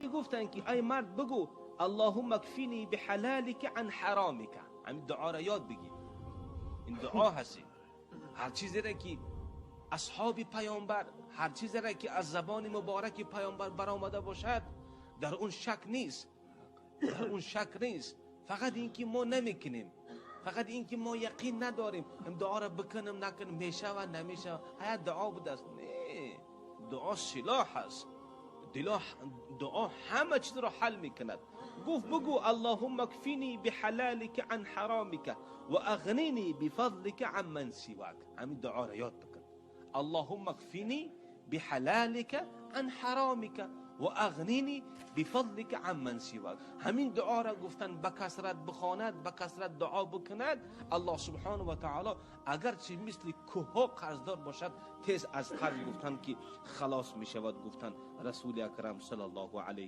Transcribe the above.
که گفتن که ای مرد بگو اللهم اکفینی بحلالک عن حرامک. همین دعا را یاد بگیر، این دعا هستی. هر چیزی را که اصحاب پیامبر، هر چیزی را که از زبان مبارک پیامبر برآمده باشد در اون شک نیست، در اون شک نیست. فقط اینکه ما نمیکنیم، فقط اینکه ما یقین نداریم این دعا را بکنم نکنم، میشه و نمیشه. هیا دعا بوده است؟ نه، دعا سلاح است. دعا همه چیز را حل میکند. گفت بگو اللهم اکفینی بحلالک عن حرامک و اغنینی بفضلک عمن سواک. همین دعا را یاد بکن. اللهم اکفینی بحلالک عن حرامک و اغنینی بفضلک عمن سواک. همین دعا را گفتن به کثرت بخواند، به کثرت دعا بکند، الله سبحانه و تعالی اگرچه مثل کوه قرضدار باشد تیز از قرض گفتن که خلاص می شود. گفتن رسول اکرم صلی الله علیه